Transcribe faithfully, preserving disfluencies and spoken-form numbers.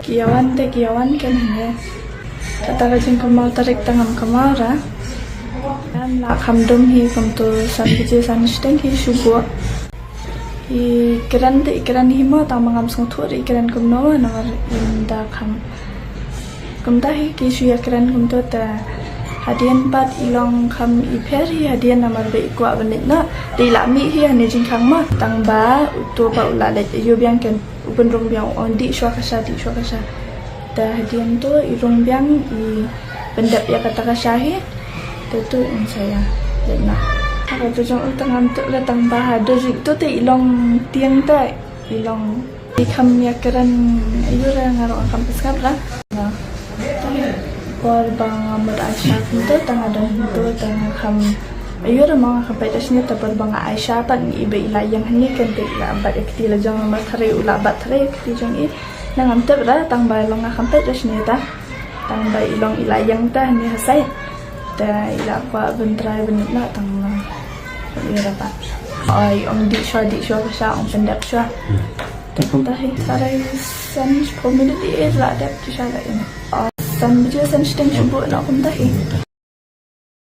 Ki ïa wan te ki ïa wan kan hi ne. Kata ka jingkynmaw tarik tang ngam kynmaw ra. Ngam lah kham dum hi kumto san baje san shiteng hi shu buh. I kren te i kren hi mo tang ma ngam sngewthuh i kren kumno namar ynda kham. Kumta hi ki shu ïa kren kumto te hadien pat i long kham i pher hi hadien namar ba i kwah ban leit noh. Te i lah mih hi hane jingkhang mo tang ba uto ba u lah leit ïoh biang kan u pynrung biang u ong dih shuwa ka sha dih shuwa ka sha. Te hadien to i rung biang i pyndep ïa kata ka sha hi. Te to in sa ïa leit noh. Ka to jong u tang ngam tip la tang ba ha dor jik to te i long tieng te i long i kham ïa kren ayu ra nga ruh kham pynskap ra. Por ba nga mut ai sha kumto tang nga don kumto tang nga kham ayu ra ma nga kham peit da shini ta por ba nga ai sha pat i ba i la ïeng hani kan te i la bat ïa kti la jong ma thare u la bat thare ïa kti jong i. Na ngam tip ra tang ba long nga kham peit da shini ta. Tang ba i long i la ïeng ta hani ha sai. Ta i la kwah ban trai ban na tang na. Ïa ra ba. Ai ong dih shuwa dih shuwa ka sha ong pyndep shuwa. Ta hi sarai san shiphew minit i la dep tu sha la ïa. San baje san shiteng shu buh na kumta hi.